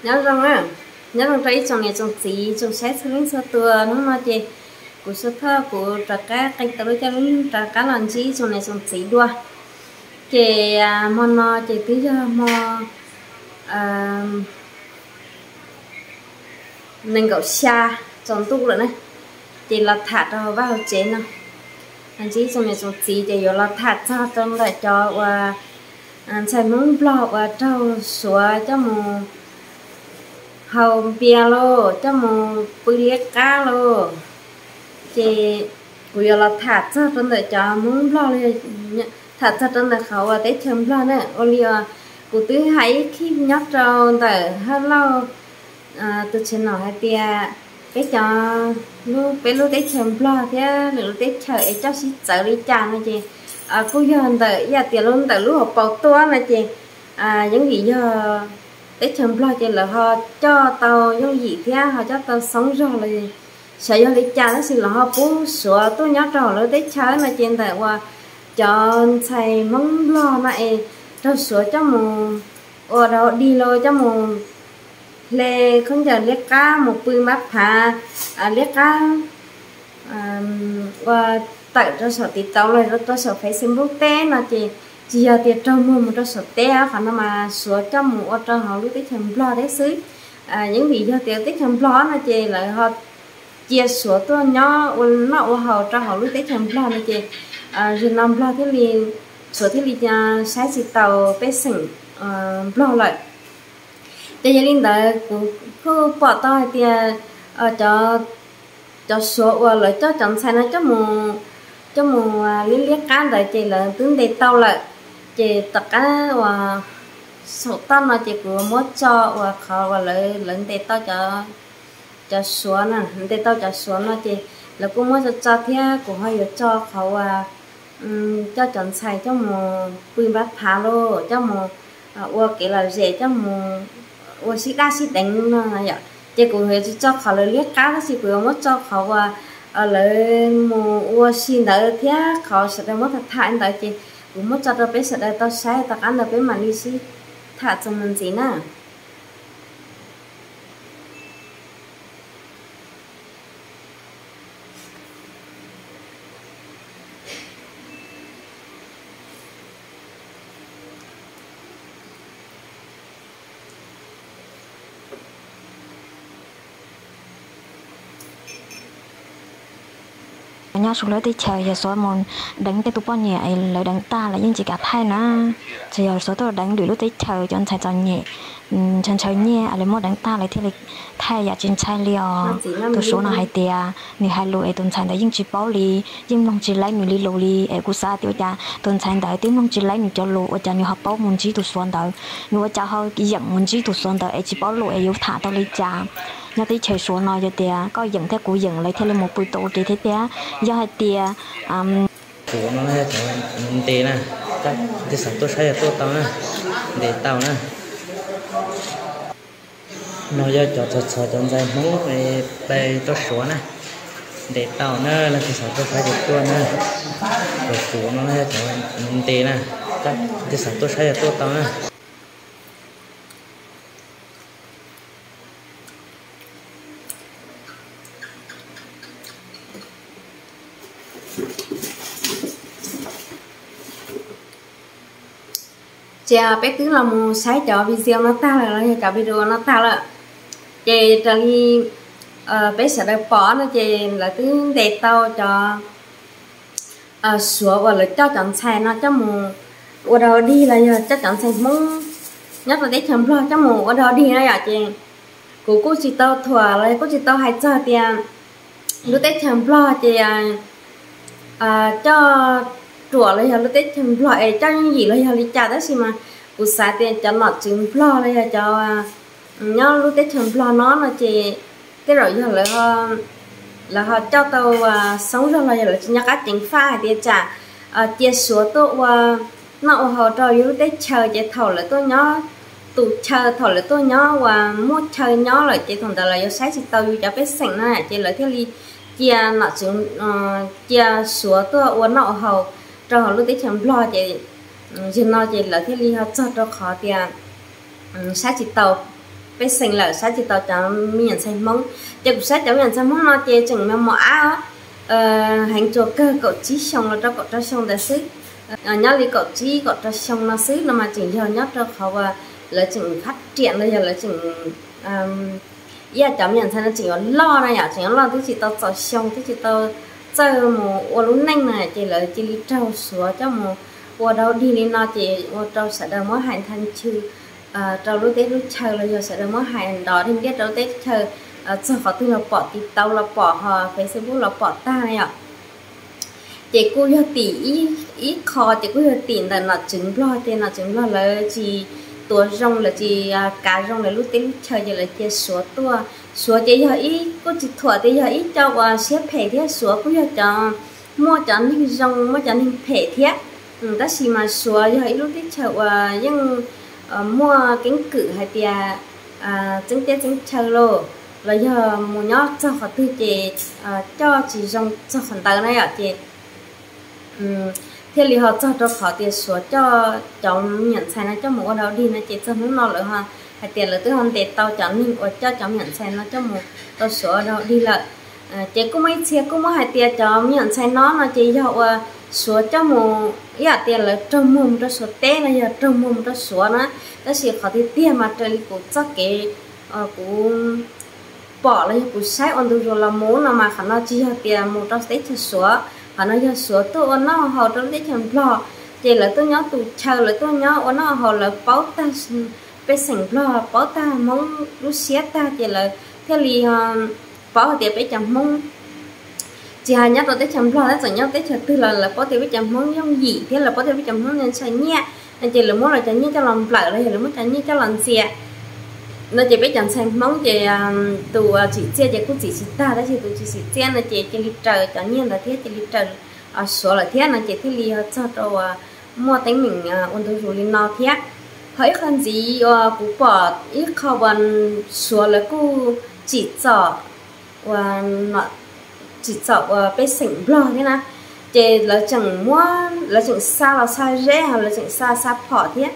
Nyob zoo na, nyob zoo rau ib tsoom niam tsoom txiv tsoom saib txhua leej txhua tus. Hnub no ces kuv Suav Thoj kuv rov qab qee tau lub caij lub nyoog rov qab los ntsib tsoom niam tsoom txiv dua. Ces hmo no ces twb yog hmo nees nkaum xya tsaus ntuj lawm na, ces los tham rau hauv vaj hauv tsev no. Ntsib tsoom niam tsoom txiv ces yuav los tham txog rau ntawm cov uas ntxhais Hmoob Nplog uas raug Suav coj mus haus npias lauj, coj mus pw liab qab lauj. Ces kuv yuav los tham txog rau ntawm cov Hmoob Nplog, tham txog rau ntawm qhov uas teb chaws Nplog na. Ua li uas kuv twb hais ib khib nyob rau ntawm Hawj Lauj tus channel hais tias peb cov, peb lub teb chaws Nplog thiab lwm lub teb chaws es coj sib txawv li cas no ces kuj yog ntawm ib yam tias ntawm lub hauv paus tuaj no ces yeej vim yog teb chaws Nplog ces lawv ho coj tau yooj yim thiab ho coj tau xoob zog los xyov yog li cas tab sis lawv ho pub Suav tuaj nyob rau hauv lub teb chaws no ces ntawm uas cov ntxhais Hmoob Nplog no es raug Suav coj mus ua dog dig los coj mus hle khaub ncaws liab qab, mus pw npab phav liab qab, ua tawm rau saum TikTok los rau saum Facebook teb no ces tsis yog tias raug muag mus rau saum teb, qhov no mas Suav coj mus ua rau hauv lub teb chaws Nplog teb xwb. Yeej vim yog tias teb chaws Nplog no ces lawv ho cia Suav tuaj nyob ua noj ua haus rau hauv lub teb chaws Nplog no ces zaum no Nplog thiaj li, Suav thiaj li saib tsis taus pej xeem Nplog lawm. Ces yog li ntawd kuv kuj pom tau hais tias cov Suav uas lawv coj cov ntxhais no coj mus liab liab qab ntawd ces lawv twb ntes tau lawm. Ces tom qab uas saum toj no ces kuv muab tso uas qhov uas lawv ntes tau cov Suav na, ntes tau cov Suav no ces lawv kuj muab tso tso thiab kuv ho yuav tso qhov uas coj cov ntxhais coj mus pw npab phav lauj, coj mus ua kev lom zem, coj mus ua sib daj sib deev no yom. Ces kuv yuav tsis tso qhov lawv liab qab tab sis kuv yuav muab tso qhov uas lawv mus ua si ntawd thiab qhov sawv daws muab tham tham ntawd ces kuv muab tso rau peb sawv daws tau saib, tom qab ntawd peb mam li sib tham txuas mus ntxiv na. Nyob saum lub teb chaws yog Suav mus deev tej tus poj niam es lawv deev tag lawv yeej tsis kam thaij na. Txawm yog Suav tuaj deev lwm lub teb chaws cov ntxhais txom nyem ntshaw ntshaw nyiaj lawv muab deev tag lawv thiaj li thaij yam tsis ntshai li os. Tus Suav no hais tias nws hais lus es tus ntxhais ntawd yeej tsis paub li, yeej mloog tsis laib nws li lus li es kuv xav tias ua cas tus ntxhais ntawd twb mloog tsis laib nws cov lus ua cas nws ho paub mus ntsib tus Suav ntawd, nws ua cas ho yeem mus ntsib tus Suav ntawd es tsis paub lus es yuav tham tau li cas. Nyob teb chaws Suav no yog tias koj yeem thiab kuv yeem lawv thiaj li mus pw tau ua ke thiab tiag. Yog hais tias Suav no yog cov ntes na, tej xav tuaj saib yog tuaj tau na, ntes tau na. No yog cov txhom txhom cov ntxhais Hmoob es pais tuaj Suav na, ntes tau na, leej twg xav tuaj saib ces tuaj na. Cov Suav no yog cov ntes na, leej twg xav tuaj saib yog tuaj tau na. Ces peb twb los mus saib cov video no tag lawm los yog cov video no tag lawm, ces raws li peb sawv daws pom no ces lawv twb ntes tau cov Suav uas lawv coj cov ntxhais no coj mus ua dog dig los yog coj cov ntxhais Hmoob nyob rau teb chaws Nplog coj mus ua dog dig na yom. Ces kuv kuj tsis tau thuam los kuj tsis tau hais txog tias lub teb chaws Nplog ces coj ruam los yog lub teb chaws Nplog es coj yooj yim los yog li cas, tab sis mas kuv xav tias cov nom tswv Nplog los yog cov nyob lub teb chaws Nplog no no ces tej zaum yog lawv ho coj tau xoob zog los yog lawv tsis nco qab ceev faj hais tias tsam cia Suav tuaj ua noj ua haus rau yus lub teb chaws ces thaum lawv tuaj nyob tus chaw, thaum lawv tuaj nyob uas muaj chaw nyob lawm ces thaum ntawd lawv yuav saib tsis tau yus cov pej xeem na ces lawv thiaj li cia nom tswv, cia Suav tuaj ua noj ua haus rau hauv lub teb chaws Nplog ces yog no ces lawv thiaj li ho txog rau qhov tias saib tsis tau pej xeem lawm, saib tsis tau cov me nyuam ntxhais Hmoob. Ces kuv saib cov me nyuam ntxhais Hmoob no ces tseem me mos ab heev tsuas kawg kaum tsib xyoo los rau kaum rau xyoo ntawd xwb. Nyob li kaum tsib kaum rau xyoo no xwb no mas tseem yog nyob rau qhov uas lawv tseem fab riam los yog lawv tseem, ib yam cov me nyuam ntxhais no tseem yuav loj na yom, tseem yuav loj twb tsis tau txaus xyoo twb tsis tau txawj mus ua lub neej na ces lawv cia li raug Suav coj mus ua dau dig li no ces ua rau sawv daws muab hais ntha nchwj rau lub teb lub chaw los yog sawv daws muab hais nrov dig ntiaj rau lub teb chaw, txog qhov twg los pom, TikTok los pom, ho Facebook los pom tag na yom. Ces kuj yog tim ib qho ces kuj yog tim ntawm nom tswv Nplog ces nom tswv Nplog lawv tsis tuav zoo, lawv tsis kav zoo lawv lub teb lub chaw ces lawv cia Suav tuaj. Suav ces yog ib, kuj tsis thuam tias yog ib co uas siab phem thiab, Suav kuj yog cov muaj cov neeg zoo muaj cov neeg phem thiab. Tab sis mas Suav yog ib lub teb chaws uas yeej muaj keeb kwm hais tias txeeb teb txeeb chaw los, los yog mus nyob txog qhov twg ces coj tsis zoo txog qhov ntawd na yom ces thiaj li ho txog rau qhov tias Suav coj cov me nyuam ntxhais no coj mus ua dau dig no ces txog hnub no lawv ho hais tias lawv twb ho ntes tau cov neeg uas coj cov me nyuam ntxhais no coj mus rau Suav ua dau dig lawm. Ces kuj muaj ib txhia kuj muab hais tias cov me nyuam ntxhais no no ces yog uas Suav coj mus, ib yam tias lawv raug muag mus rau Suav teb los yog raug muag mus rau Suav na. Tab sis qhov tiag tiag mas raws li kuv txoj kev kuv pom los yog kuv saib ua ntu zus los mus no mas qhov no tsis yog tias mus rau teb chaws Suav, qhov no yog Suav tuaj ua noj haus rau lub teb chaws Nplog. Ces lawv tuaj nyob tus chaw, lawv tuaj nyob ua noj haus, lawv paub tag pej xeem Nplog, paub tag Hmoob lub siab tag ces lawv thiaj li paub hais tias peb cov Hmoob tsis hais nyob rau teb chaws Nplog tab txawm nyob teb chaws twg los lawv paub tias peb cov Hmoob yooj yim thiab lawv paub tias peb cov Hmoob ntshai nyiaj, ces lawv muab lawv cov nyiaj coj los nplawm los yog lawv muab cov nyiaj coj los ntxias no ces peb cov ntxhais Hmoob ces tus tsim txiaj ces kuj txim tsis tag tab sis tus tsis tsim txiaj no ces cia li raws cov nyiaj ntawd thiab cia li raws Suav lawm thiab no ces thiaj li txog rau muaj teeb meem ua ntu zus li no thiab. Ho ib qho ntxiv uas kuv pom ib qho uas Suav lawv kuj tsim txom uas tsim txom uas pej xeem Nplog thiab na, ces lawv tseem muab, lawv tseem xa los xa zeb, lawv tseem xa xa phom thiab.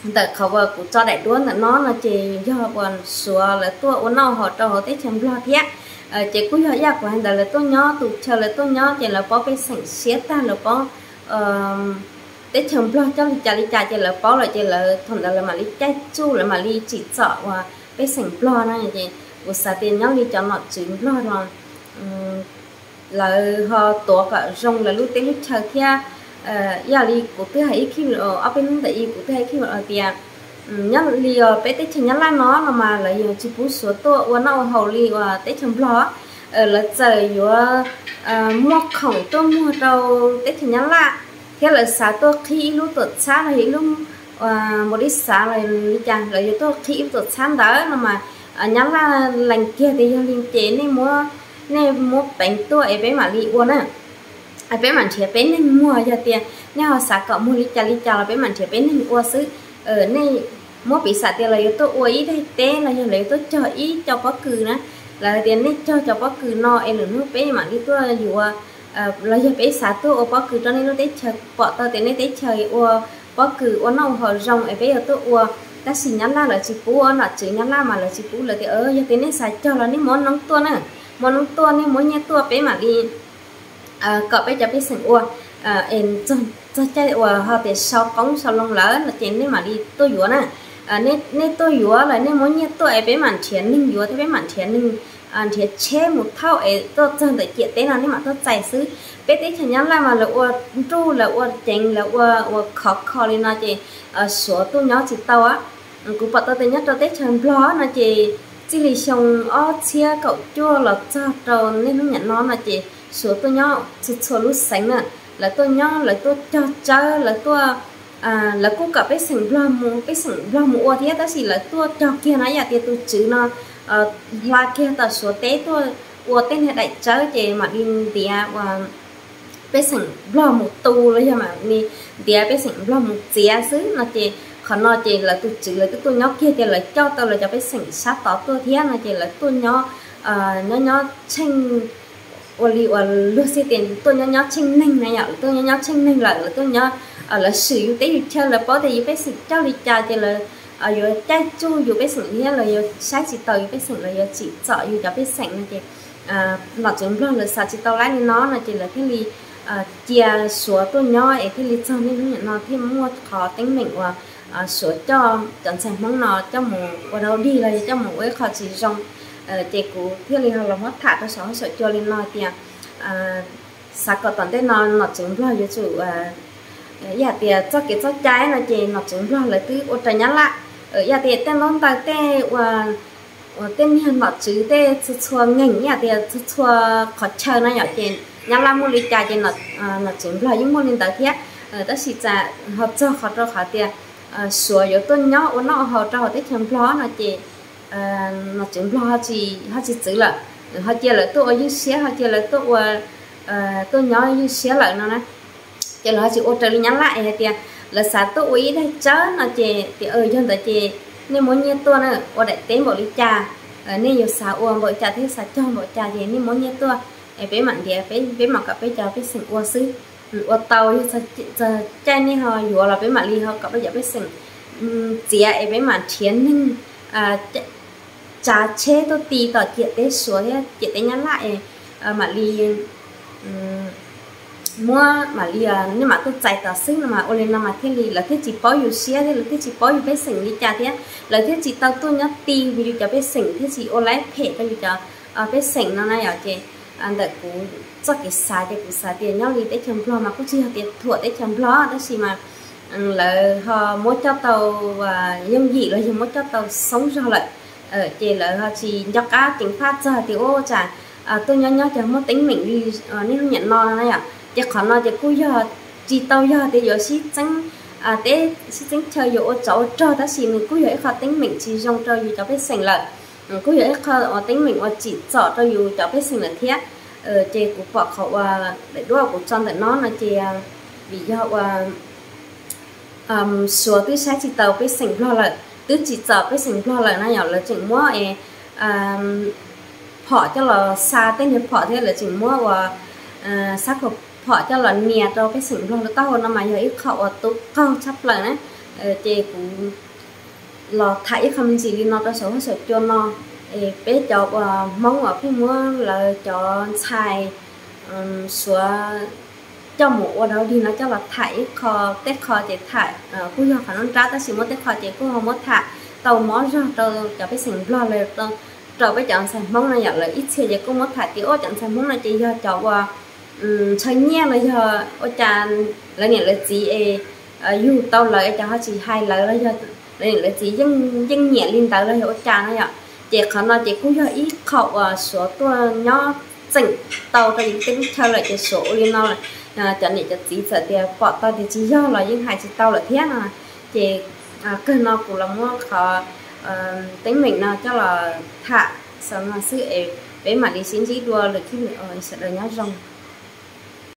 Ntawm qhov uas kuv tso daim duab ntawm no no ces yog uas Suav lawv tuaj ua noj haus rau hauv teb chaws Nplog thiab. Ces kuj yog ib yam kuv hais ntawd, lawv tuaj nyob tus chaw, lawv tuaj nyob ces lawv paub pej xeem siab tag, lawv paub teb chaws Nplog coj li cas li cas ces lawv paub lawm ces lawv thaum ntawd lawv mam li caij tsuj, lawv mam li tsim txom uas pej xeem Nplog na. Ces kuv xav tias nyob li cov nom tswv Nplog no lawv ho tuav kom zoo lawv lub teb lub chaw thiab. Ib yam li kuv twb hais ib khib, ob peb hnub ntawm ib kuv twb hais ib khib hais tias nyob li peb teb chaws Nyab Laj no no mas lawv yeej tsis pub Suav tuaj ua noj ua haus li uas teb chaws Nplog. Lawv txawm yuav muaj khoom tuaj muag rau teb chaws Nyab Laj thiab lawv xav tuaj qhib ib lub tuam txhab los yog ib lub npaum li xav los li cas lawv yuav tuaj qhib ib lub tuam txhab ntawd no mas Nyab Laj lees kiag tias yog li ces nej muab, nej muab peev tuaj es peb mam li ua na. Peb mam nrhiav peb neeg muag, yog tias nej ho xav kom muag li cas li cas los peb mam nrhiav peb neeg ua xwb. Nej muab piv xam tias lawv yuav tuaj ua ib daim teb los yog lawv yuav tuaj cog ib co pob kws na, lawv tias nej cog cov pob kws no es lwm hnub peb mam li tuaj yuav, los yog peb xav tuaj ua pob kws rau nej lub teb chaws, pom tau tias nej teb chaws ua pob kws ua noj ua haus zoo es peb yuav tuaj ua. Tab sis Nyab Laj lawv tsis pub, nom tswv Nyab Laj mas lawv tsis pub, lawv tias yog tias nej xav cog los nej muab noob tuaj na, muab noob tuaj, nej muab nyiaj tuaj peb mam li kom peb cov pej xeem ua, es txog caij uas ho tias sau qoob sau loo lawm no ces nej mam li tuaj yuav na. Nej tuaj yuav lawm nej muab nyiaj tuaj es peb mam nrhiav neeg yuav thiab peb mam nrhiav neeg, nrhiav tsheb mus thauj es tuaj txog ntawm ciam teb no nej mam tuaj txais xwb. Peb teb chaws Nyab Laj mas lawv ua nruj lawv ua ceev lawv ua ua khov kho li no ces Suav tuaj nyob tsis tau. Kuv pom tau tias nyob rau teb chaws Nplog no ces txij li xyoo ob txhiab kaum cuaj los txog rau niaj hnub nim no no ces Suav tuaj nyob txhua txhua lub xeev na, lawv tuaj nyob lawv tuaj cog tsawb lawv tuaj, lawv kuj kom pej xeem Nplog mus, pej xeem Nplog mus ua thiab tab sis lawv tuaj cog kiag no ib yam tias tus tswv no hla kiag tom Suav teb tuaj ua tej niag daim tsawb ces mam li ntiav uas pej xeem Nplog mus tu los yog mam li ntiav pej xeem Nplog mus txiav xwb no ces qhov no ces lawv tus tswv lawv twb tuaj nyob kiag ces lawv coj tau lawv cov pej xeem sab tod tuaj thiab no ces lawv tuaj nyob, nyob nyob tsheej ua li uas luag xij tias tuaj nyob nyob tsheej neeg na yom, tuaj nyob nyob tsheej neeg lawm lawv tuaj nyob, lawv swm yus teb yus chaw lawv paub tias yus pej xeem coj li cas ces lawv yuav caij tsuj yus pej xeem thiab los yuav saib tsis taus yus pej xeem los yuav tsim txom yus cov pej xeem no ces nom tswv Nplog lawv xav tsis tau laib li no no ces lawv thiaj li cia Suav tuaj nyob es thiaj li txog niaj hnub nim no thiaj muaj qhov teeb meem uas Suav coj cov ntxhais Hmoob no coj mus ua dog dig los yog coj mus ua ib qho tsis zoo. Ces kuv thiaj li ho los muab tham rau saum huab saum cua li no tias xav kom tom ntej no nom tswv Nplog yuav tsum ib yam tias txoj kev txoj cai no ces nom tswv Nplog lawv twb ua raws Nyab Laj. Ib yam tias tej ntaub ntawv tej ua tej niag nom tswv tej txhua txhua ngeeg ib yam tias txhua txhua qhov chaw no yom ces Nyab Laj muaj li cas ces nom tswv Nplog yeej muaj li ntawd thiab. Tab sis ho txog qhov rau qhov tias Suav yuav tuaj nyob ua noj ua haus rau hauv teb chaws Nplog no ces nom tswv Nplog ho tsis txwv lawm, ho cia lawv tuaj ua ywj siab, ho cia lawv tuaj ua tuaj nyob ywj siab lawm no na. Ces lawv ho tsis ua raws li Nyab Laj es hais tias lawv xav tuaj ua ib daig tsawb no ces tias yog ntawd ces nej muab nyiaj tuaj na, ua daim teb npaum li cas, nej yuav xav ua npaum li cas thiab xav cog npaum li cas ces nej muab nyiaj tuaj es peb mam ntiav, peb mam kom peb cov pej xeem ua xwb. Ua tau yog txog caij nej ho yuav los peb mam li ho kom peb cov pej xeem txiav es peb mam nrhiav neeg tsav tsheb tuaj ti tom ciam teb Suav thiab ciam teb Nyab Laj es mam li muab mam li nej mam tuaj txais tom xwb no mas ua li no mas thiaj li lawv thiaj tsis paub yus siab thiab lawv thiaj tsis paub yus pej xeem li cas thiab lawv thiaj tsis tau tuaj nyob ti yus cov pej xeem thiab tsis ua laib phem rau yus cov pej xeem no na yom. Ces ntawm kuv txoj kev xav ces kuv xav tias nyob li teb chaws Nplog mas kuj tsis yog tias thuam teb chaws Nplog tab sis mas lawv ho muab coj tau yooj yim los yog muab coj tau xoob zog lawm. Ces lawv ho tsis nco qab ceev faj txog tias ua tsam tuaj nyob nyob ces muaj teeb meem li niaj hnub nim no na yom. Ces qhov no ces kuj yog tsis tau yog tias yuav sib txeeb teb sib txeeb chaw yuav ua tsov ua rog tab sis nws kuj yog ib qho teeb meem tsis zoo rau yus cov pej xeem lawm, kuj yog ib qho uas teeb meem uas tsim txom rau yus cov pej xeem lawm thiab. Ces kuv pom qhov uas daim duab kuv tso ntawm no no ces vim yog uas Suav twb saib tsis taus pej xeem Nplog lawm, twb tsim txom pej xeem Nplog lawm na yom, lawv tseem muab es phom coj los xa tej niag phom thiab lawv tseem muab uas xab khaum phom coj los nias rau pej xeem Nplog lub taub hau no mas yog ib qho uas tu qaug tshaj plaws na. Ces kuv los tham ib qho me ntsis li no rau saum huab saum cua no, es peb cov uas Hmoob uas pheej muab lawv cov ntxhais Suav coj mus ua dog dig no coj los tham ib qho, tej qho ces tham kuj yog qhov nruab nrab tab sis muaj tej qho ces kuj ho muab tham tau mob zog rau cov pej xeem Nplog los rau peb cov ntxhais Hmoob no yom. Lawv ib txhia ces kuj muab tham tias ua cov ntxhais Hmoob no ces yog cov uas ntshaw nyiaj los yog ua cas lawv niam lawv txiv es yug tau lawv es cov ho tsis hais lawv los yog lawv niam lawv txiv yeej nyiam li ntawd los yog ua cas no yom. Ces qhov no ces kuj yog ib qho uas Suav tuaj nyob txeem tau rau yus tej lub chaw lawm ces Suav ua li no, cov niam cov txiv txawm tias pom tau tias tsis yog los yeej hais tsis tau lawm thiab no. Ces kawg no kuv los muab qhov teeb meem no coj los tham xaus no xwb es peb mam li sib ntsib dua lwm khib lwm, sawv daws nyob zoo.